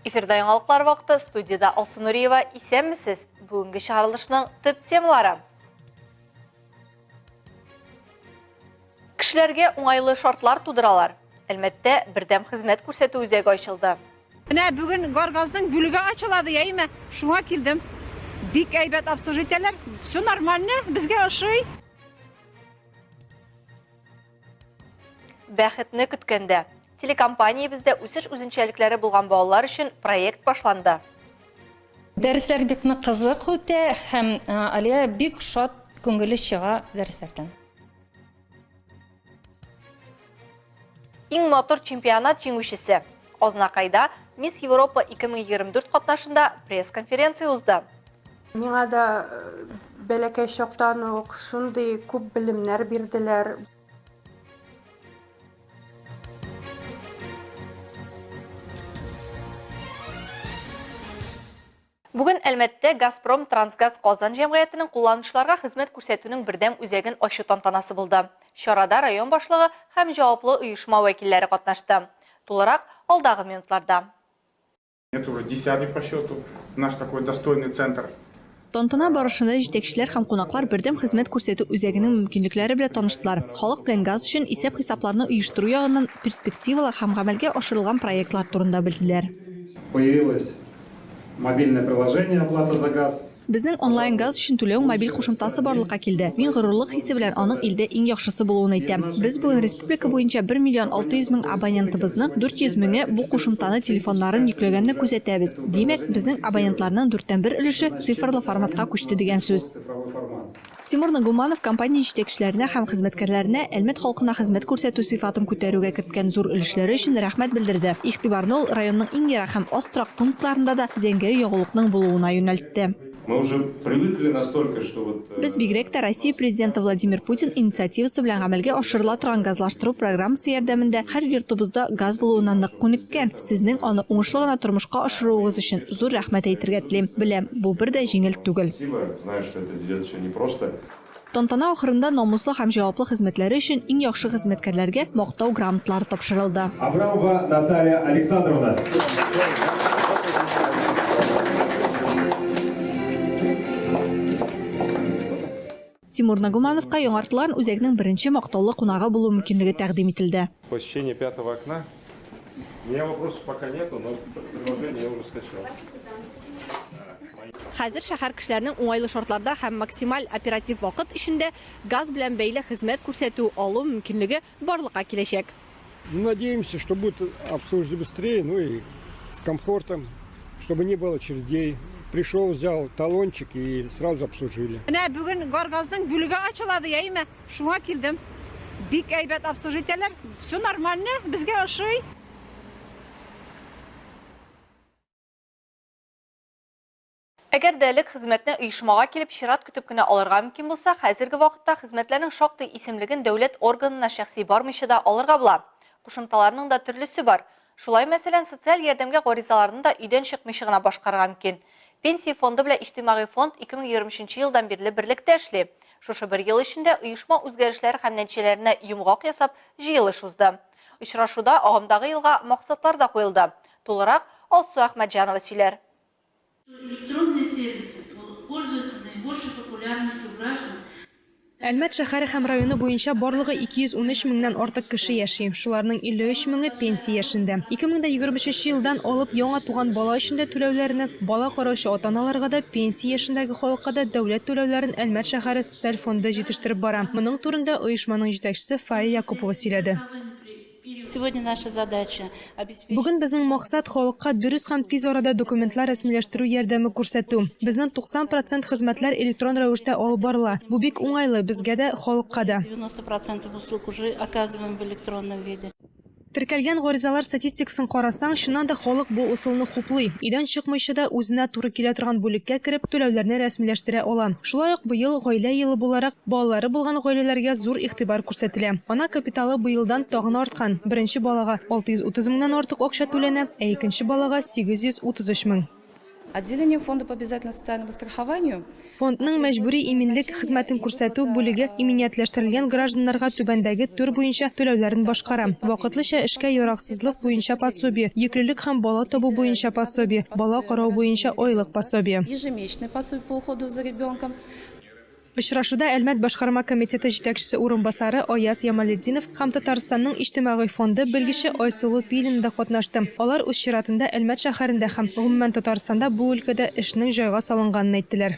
Эфирда яңалыклар вакыты, студиядә Алсу Нуриева. Исәнмесез! Бүгенге чыгарылышның төп темалары. Кешеләргә уңайлы шартлар тудыралар. Әлмәттә бердәм хезмәт күрсәтү үзәге ачылды. Менә бүген Горгазның бүлеге ачыла ди, әйме? Шуңа килдем. Бик әйбәт обслуживать итәләр. Все нормально, безгә ошый. Бәхетне көткәндә. Телекомпаниябездә үсеш үзенчәлекләре булган балалар өчен проект башланды. Дәресләр бик нык кызык үтә һәм Алия бик шат күңеле чыга дәресләрдән. Иң матур чемпионат җиңүчесе. Азнакайда Мисс Европа 2024 катнашында пресс-конференция узды. Миңа да бәләкәй чактан ук шундый күп белемнәр бирделәр. Бүген Әлмәттә Газпром трансгаз Казан җәмгыятенең кулланучыларга хезмәт күрсәтүнең бердәм үзәген ачу тантанасы булды. Чарада район башлыгы һәм җаваплы оешма вәкилләре катнашты. Тулырак, алдагы минутларда. Это уже десятый по счету наш такой достойный центр. Тантана барышында җитәкчеләр һәм кунаклар бердәм хезмәт күрсәтү үзәгенең мөмкинлекләре белән таныштылар, халык белән газ өчен исәп-хисапларны оештыру ягыннан перспективалы һәм гамәлгә ашырылган проектлар турында белделәр. Появилось мобильное приложение оплата за газ. Безнең онлайн газ өчен түләү мобиль кушымтасы барлыкка килде. Мин горурлык хисе белән аның илдә иң яхшысы булуын әйтәм. Без бүген республика буенча 1 миллион 600 мең абонентыбызның 400 меңе бу кушымтаны телефоннарын йөкләгәнне күзәтәбез. Димәк, безнең абонентларның дүрттән бер өлеше цифрлы форматка күчте дигән сүз. Тимур Нагуманов компания җитәкчеләренә һәм хезмәткәрләренә Әлмәт халкына хезмәт күрсәтү сыйфатын күтәрүгә керткән зур өлешләре өчен рәхмәт белдерде. Игътибарны ул районның иң ерак һәм аз торак пунктларында да зәңгәр ягулыкның булуына юнәлтте. Мы уже привыкли настолько, что вот. Без бигрәк тә Россия Президенты Владимир Путин инициативасы белән гамәлгә ашырыла торган газлаштыру программасы ярдәмендә һәр йортыбызда газ булуына нык күнеккән. Сезнең аны уңышлы гына тормышка ашыруыгыз өчен зур рәхмәт әйтергә телим. Беләм, бу бер дә җиңел түгел. Спасибо, знаю, что это идет все непросто. Тантана ахырында намуслы һәм җаваплы хезмәтләре өчен иң яхшы хезмәткәрләргә Мактау грамоталары тапшырылды. Абрамова Наталья Александровна. Тимур Нагумановка яңартылган үзәкнең беренче мактаулы кунагы булу мөмкинлеге тәкъдим ителде. Посещение пятого окна. У меня вопросов пока нету, но приложение я уже скачал. Хәзер шәһәр кешеләренең уңайлы шартларда һәм максималь оператив вакыт эчендә газ белән бәйле хезмәт күрсәтү алу мөмкинлеге барлыкка киләчәк. Надеемся, что будет обслуживать быстрее, ну и с комфортом, чтобы не было очередей. Пришел, взял талончик и сразу обслужили. Менә бүген Горгазның бүлеге ачыла ди, әйме? Шуңа килдем. Бик әйбәт обслуживать итәләр. Все нормально, безгә ошый. Әгәр дә элек хезмәтне оешмага килеп чират көтеп кенә алырга мөмкин булса, хәзерге вакытта хезмәтләрнең шактый исемлеген дәүләт органына шәхси бармыйча да алырга була. Кушымталарның да төрлесе бар. Шулай, мәсәлән, социаль ярдәмгә гаризаларны да өйдән чыкмыйча гына башкарырга мөмкин. Пенсия фонды белән Иҗтимагый фонд 2023 елдан бирле берлектә эшли. Шушы бер ел эчендә оешма үзгәрешләре һәм нәтиҗәләренә йомгак ясап, җыелыш узды. Очрашуда агымдагы елга максатлар да куелды. Тулырак Алсу Әхмәтҗанова сөйләр. Электронные сервисы пользуются наибольшей популярностью у граждан. Әлмәт шәһәре һәм районы буенча барлыгы 213 меңнән артык кеше яши. Шуларның 53 меңе пенсия яшендә. 2023 елдан алып яңа туган бала өчен дә түләүләрне, бала караучы ата-аналарга да, пенсия яшендәге халыкка да дәүләт түләүләрен Әлмәт шәһәре социаль фонды җитештереп бара. Моның турында оешманың җитәкчесе Фая Якупова сөйләде. Сегодня наша задача, обеспечить. Бүген безнең максат, халыкка дөрес һәм тиз арада документлар рәсмиләштерү ярдәме күрсәтү. Безнең 90 процент хезмәтләр электрон рәвештә алып барыла. Бу бик уңайлы, безгә дә, халыкка да. 90 процентов услуг уже оказываем в электронном виде. Теркәлгән гаризалар статистикасын карасаң, чыннан да халык бу ысулны хуплый. Өйдән чыкмыйча да үзенә туры килә торган бүлеккә кереп, түләүләрне рәсмиләштерә ала. Шулай ук быел, Гаилә елы буларак, Балалары булган гаиләләргә зур игътибар күрсәтелә. Ана капиталы быелдан тагын арткан, беренче балага 630 меңнән артык акча түләнә, ә икенче балага, 833 мең. Отделение Фонда по обязательному социальному страхованию. Фондның мәҗбүри иминлек хезмәтен күрсәтү бүлеге иминиятләштерелгән гражданнарга түбәндәге төр буенча түләүләрен башкара, вакытлыча эшкә яраксызлык буенча пособие, йөклелек һәм бала табу буенча пособие, бала карау буенча айлык пособие. Ежемесячное пособие по уходу за ребенком. Очрашуда Әлмәт башкарма комитеты җитәкчесе урынбасары Аяз Ямалетдинов һәм Татарстанның Иҗтимагый фонды белгече Айсылу Пилина да катнашты. Алар үз чиратында Әлмәт шәһәрендә һәм, гомумән, Татарстанда бу өлкәдә эшнең җайга салынганын әйттеләр.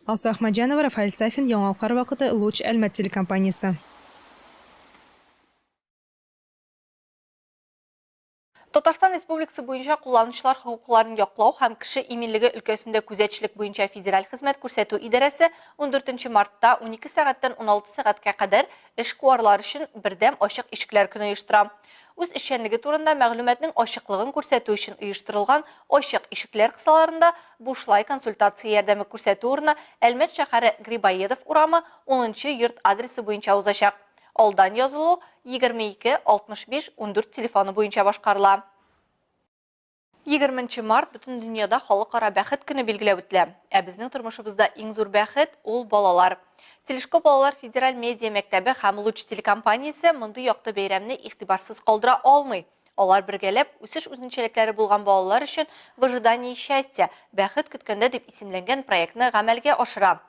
Алсу Әхмәтҗанова, Рафаэль Сафин, Яңалыклар вакыты, Луч, Әлмәт телекомпаниясе. Татарстан Республикасы буенча кулланучылар хокукларын яклау һәм кеше иминлеге өлкәсендә күзәтчелек буенча федераль хезмәт күрсәтү идарәсе 14 мартта 12 сәгатьтән 16 сәгатькә кадәр эшкуарлар өчен бердәм ачык ишекләр көне оештыра. Үз эшчәнлеге турында мәгълүматның ачыклыгын күрсәтү өчен оештырылган ачык ишекләр кысаларында бушлай консультация ярдәме күрсәтү урыны Әлмәт шәһәре Грибоедов урамы 10 нчы йорт адресы буенча узачак. Алдан язылу 22 65 14 телефоны буенча башкарыла. 20 нче март бөтен дөньяда халыкара бәхет көне билгеләп үтелә. Ә безнең тормышыбызда иң зур бәхет, ул балалар. Телешко балалар федераль медиа мәктәбе һәм Луч телекомпаниясе мондый якты бәйрәмне игътибарсыз калдыра алмый. Алар бергәләп үсеш үзенчәлекләре булган балалар өчен В ожидании счастья, Бәхет көткәндә дип исемләнгән проектны гамәлгә ашыра.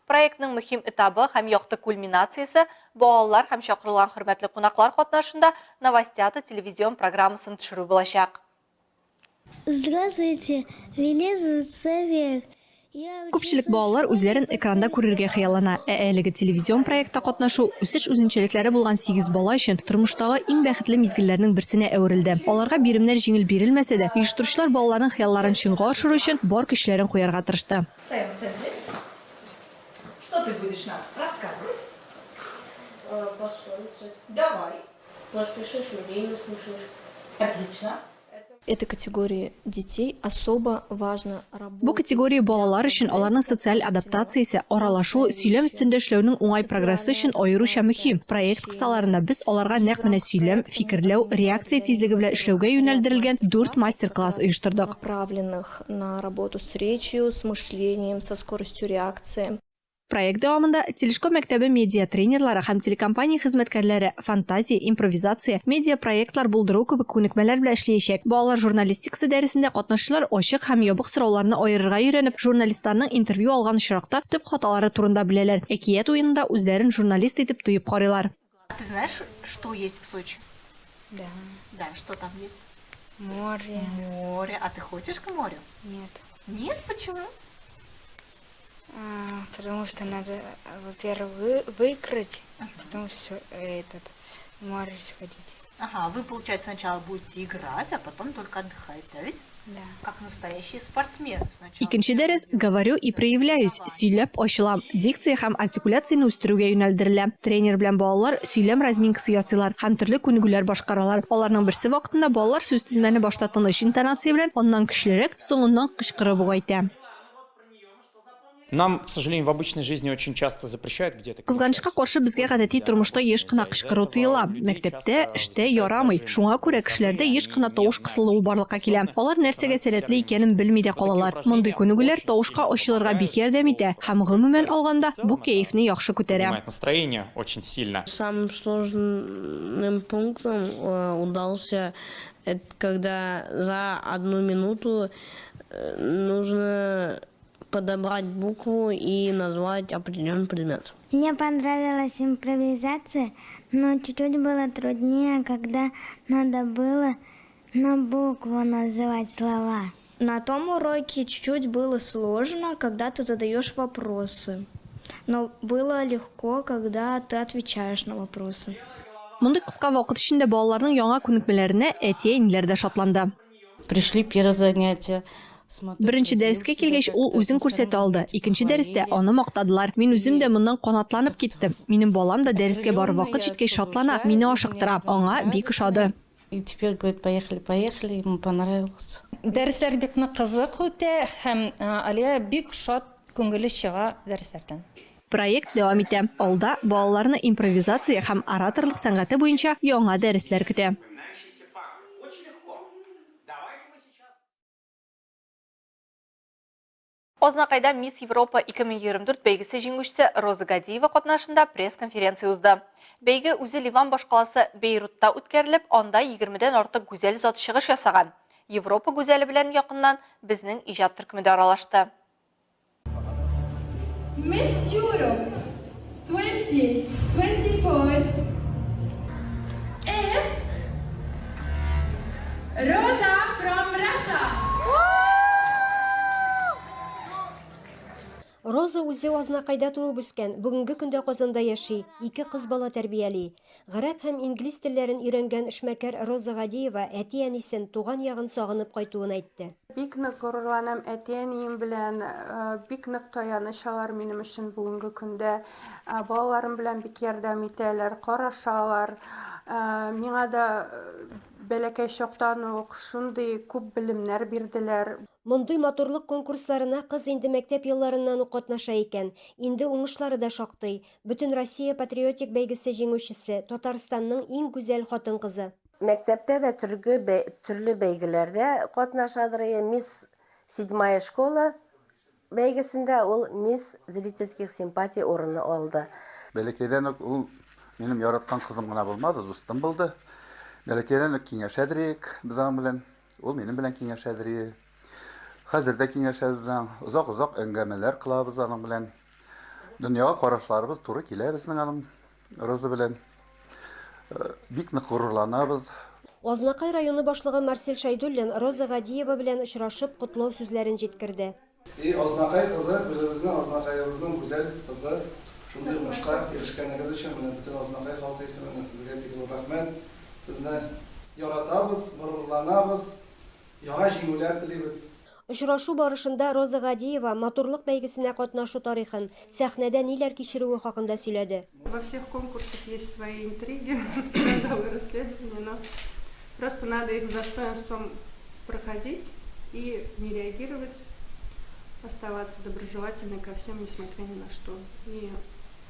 Проектның мөһим этабы һәм якты кульминациясе балалар һәм чакырылган хөрмәтле кунаклар катнашында Новостята телевизион программасын төшерү булачак. Здравствуйте, меня зовут Сабир. Күпчелек балалар үзләрен экранда күрергә хыяллана, ә әлеге телевизион проектта катнашу үсеш үзенчәлекләре булган сигез бала өчен тормыштагы иң бәхетле мизгелләрнең берсенә әверелде. Аларга биремнәр җиңел бирелмәсә дә, оештыручылар балаларның хыялларын чынга ашыру өчен бар көчләрен куярга тырышты. Этой категории детей особо важно Бу категория балалар өчен аларның социаль адаптациясе, аралашу, сөйләм өстендә эшләүнең уңай прогрессы өчен аеруча мөһим. Проект кысаларында без аларга нәкъ менә сөйләм, фикерләү, реакция тизлеге белән эшләүгә юнәлдерелгән дүрт мастер-класс оештырдык. направленных на работу с речью, с мышлением, со скоростью реакции. Проект дәвамында Телешко мәктәбе медиа-тренерлары һәм телекомпания хезмәткәрләре фантазия, импровизация, медиа-проектлар булдыру кебек күнекмәләр белән эшләячәк. Балалар журналистикасы дәресендә катнашучылар ачык һәм ябык сорауларны аерырга өйрәнеп, журналистларның интервью алган очракта төп хаталары турында беләләр, әкият уенында үзләрен журналист итеп тоеп карыйлар. Ты знаешь, что есть в Сочи? Да. Да, что там есть? Море. Море. А ты хочешь к морю? Нет. Нет, почему? А, потому что надо, во-первых, выкрыть, потом все этот в море сходить. Ага, вы, получается, сначала будете играть, а потом только отдыхать, да ведь? Да. Как настоящие спортсмены сначала. Икенче дәрес Говорю и проявляюсь, сөйләп ачылам, дикция һәм артикуляцияне үстерүгә юнәлдерелә. Тренер белән балалар сөйләм разминкасы ясыйлар һәм төрле күнегүләр башкаралар. Аларның берсе вакытында балалар сүзтезмәне башта тыныч интонация белән, аннан көчлерәк, соңыннан кычкырып ук әйтә. Нам, к сожалению, в обычной жизни очень часто запрещают где-то. Кызганычка каршы, безгә гадәти тормышта еш кына кычкыру тыела. Мәктәптә, эштә ярамый. Шуңа күрә кешеләрдә еш кына тавыш кысылуы барлыкка килә. Алар нәрсәгә сәләтле икәнен белми дә калалар. Мондый күнегүләр тавышка ачылырга бик ярдәм итә һәм, гомумән алганда, бу кәефне яхшы күтәрә. Поднимает настроение очень сильно. Самым сложным пунктом э, удался, это когда за одну минуту э, нужно подобрать букву и назвать определенный предмет. Мне понравилась импровизация, но чуть-чуть было труднее, когда надо было на букву называть слова. На том уроке чуть-чуть было сложно, когда ты задаешь вопросы. Но было легко, когда ты отвечаешь на вопросы. Мондый кыска вакыт эчендә балаларның яңа күнекмәләренә әти-әниләр дә шатланды. Пришли первое занятие. Беренче дәрескә килгәч, ул үзен күрсәтә алды. Икенче дәрестә аны мактадылар. Мин үзем дә моннан канатланып киттем. Минем балам да дәрескә барыр вакыт җиткәч шатлана, мине ашыктыра. Аңа бик ошады. И теперь говорит, поехали, поехали, ему понравилось. Дәресләр бик нык кызык үтә һәм Алия бик шат күңеле чыга дәресләрдән. Проект дәвам итә. Алда балаларны импровизация һәм ораторлык сәнгате буенча яңа дәресләр көтә. Азнакайда Мисс Европа 2024 бәйгесе җиңүчесе Роза Гадиева катнашында пресс-конференция узды. Бәйге үзе Ливан башкаласы Бейрутта үткәрелеп, анда егермедән артык гүзәл зат чыгыш ясаган. Европа гүзәле белән якыннан безнең иҗат төркеме дә аралашты. Miss Europe 2024 is Rosa from Russia. Роза үзе Азнакайда туып үскән, бүгенге көндә Казанда яши, ике кыз бала тәрбияли. Гарәп һәм инглиз телләрен өйрәнгән эшмәкәр Роза Гадиева әти-әнисен, туган ягын сагынып кайтуын әйтте. Бик нык горурланам әти-әнием белән, бик нык таяныч алар минем өчен бүгенге көндә. Балаларым белән бик ярдәм итәләр, карашалар. Миңа да бәләкәй чактан ук шундый күп белемнәр бирделәр. Мондый матурлык конкурсларына кыз инде мәктәп елларыннан ук катнаша икән. Инде уңышлары да шактый. Бөтенроссия патриотик бәйгесе җиңүчесе, Татарстанның иң гүзәл хатын-кызы. Мәктәптә дә төрге төрле бәйгеләрдә катнашадыр ие. Мисс Седьмая школа бәйгесендә ул Мисс зрительских симпатий урыны алды. Бәләкәйдән үк ул минем яраткан кызым гына булмады, дустым булды. Бәләкәйдән үк киңәшәдер идек без аның белән. Ул минем белән киңәшәдер иде. Хәзер дә киңәшәбез без аның. Озак-озак әңгәмәләр кылабыз аның белән. Дөньяга карашларыбыз туры килә безнең аның Роза белән. Бик нык горурланабыз. Азнакай районы башлыгы Марсель Шәйдуллин Роза Гадиева белән очрашып, котлау сүзләрен җиткерде. И Азнакай кызы, үзебезнең Азнакаебызның гүзәл кызы, шундый уңышка ирешкәнегез өчен менә бөтен Азнакай халкы исеменнән сезгә бик зур рәхмәт. Сезне яратабыз, горурланабыз, яңа җиңүләр телибез. Очрашу барышында Роза Гадиева матурлык бәйгесенә катнашу тарихын, сәхнәдә ниләр кичерүе хакында сөйләде. Во всех конкурсах есть свои интриги, скандалы, расследования, но просто надо их с достоинством проходить и не реагировать, оставаться доброжелательной ко всем, несмотря ни на что. И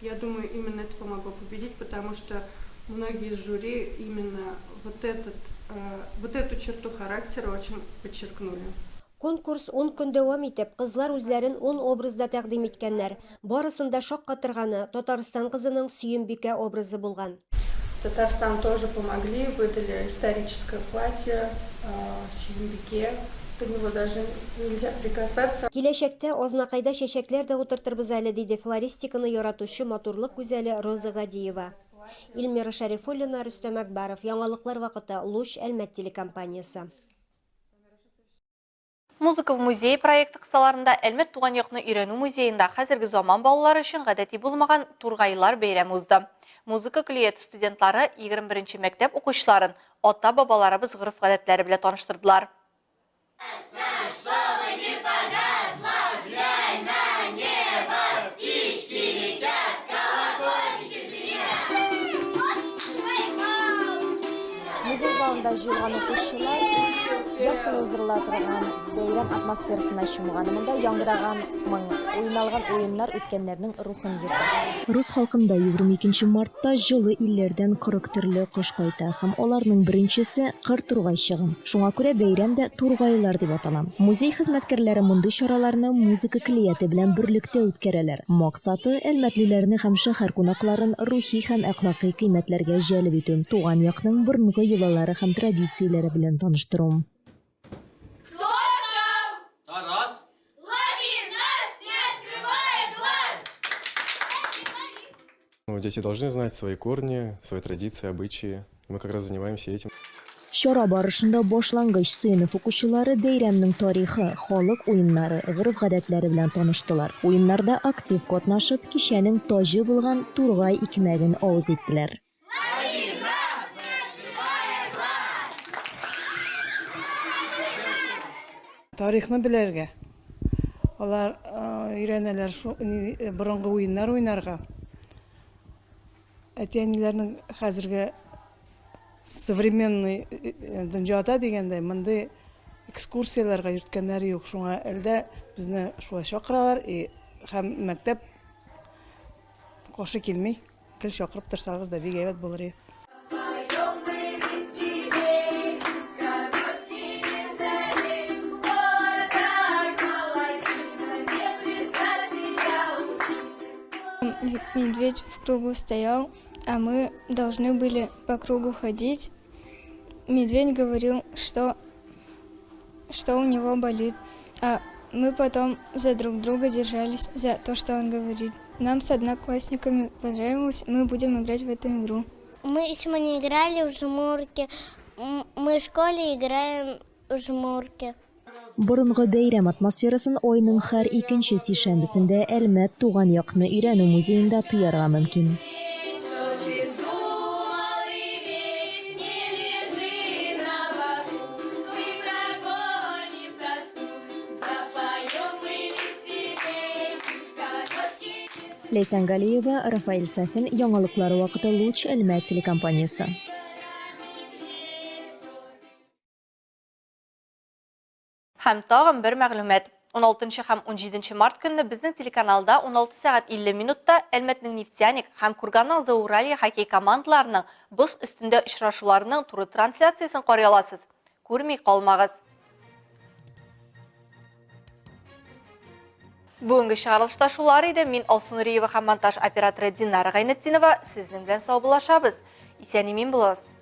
я думаю, именно это помогло победить, потому что многие из жюри именно вот этот, вот эту черту характера очень подчеркнули. Конкурс ун көн дәвам итеп, кызлар үзләрен ун образда тәкъдим иткәннәр. Барысын да шаккатырганы, Татарстан кызының Сөембикә образы булган. Татарстан тоже помогли, выдали историческое платье Сөембике, до него даже нельзя прикасаться. Киләчәктә Азнакайда чәчәкләр дә утыртырбыз әле, диде флористиканы яратучы матурлык гүзәле Роза Гадиева. Эльмира Шәрифуллина, Рөстәм Әкбаров, Яңалыклар вакыты, Луч, Әлмәт телекомпаниясе. Музыка в музее проекты кысаларында Әлмәт туган якны өйрәнү музеенда хәзерге заман балалары өчен гадәти булмаган Тургайлар бәйрәме узды. Музыка көллияте студентлары 21 нче мәктәп укучыларын ата-бабаларыбыз гореф-гадәтләре белән таныштырдылар. Музей залында җыелган укучылар яз көне уздырыла торган бәйрәм атмосферасына чумган. Монда яңгыраган моң, уйналган уеннар үткәннәрнең рухын йөртә. Рус халкында 22 мартта җылы илләрдән 40 төрле кош кайта һәм аларның беренчесе, кыр тургайчыгы. Шуңа күрә бәйрәм дә Тургайлар дип атала. Музей хезмәткәрләре мондый чараларны музыка көллияте белән берлектә үткәрәләр. Максаты, әлмәтлеләрне һәм шәһәр кунакларын рухи һәм әхлакый кыйммәтләргә җәлеп итү, туган якның борынгы йолалары һәм традицияләре белән таныштыру. Кто там? Тарас. Лови нас, не открывая глаз! Ну, дети должны знать свои корни, свои традиции, обычаи. Мы как раз занимаемся этим. Чара барышында башлангыч сыйныф укучылары бәйрәмнең тарихы, халык уеннары, гореф-гадәтләре белән таныштылар. Уеннарда актив катнашып, кичәнең таҗы булган тургай икмәген авыз иттеләр. Тарихны белергә. Алар өйрәнәләр шу борынгы уеннар уйнарга. Әти-әниләрнең хәзерге современный дөньяда дигәндәй мондый экскурсияләргә йөрткәннәре юк. Шуңа әлдә безне шулай чакыралар и һәм мәктәп каршы килми. Гел чакырып торсагыз да бик әйбәт булыр иде. Медведь в кругу стоял, а мы должны были по кругу ходить. Медведь говорил, что, что у него болит, а мы потом за друг друга держались за то, что он говорит. Нам с одноклассниками понравилось, мы будем играть в эту игру. Мы еще не играли в жмурки. Мы в школе играем в жмурки. Борынгы бәйрәм атмосферасын айның һәр икенче сишәмбесендә Әлмәт туган якны өйрәнү музеенда тоярга мөмкин. Ләйсән Галиева, Рафаэль Сафин, Яңалыклар вакыты Луч Әлмәт телекомпаниясе. Һәм тагын бер мәгълүмат. 16 һәм 17 март көнне безнең телеканалда 16 сәгать 50 минутта Әлмәтнең Нефтяник һәм Курганның Зауралье хоккей командаларының боз өстендә очрашуларының туры трансляциясен карый аласыз. Күрми калмагыз! Бүгенге чыгарылышта шулар иде. Мин Алсу Нуриева һәм монтаж операторы Динара Гайнетдинова сезнең белән саубуллашабыз. Исән-имин булыгыз!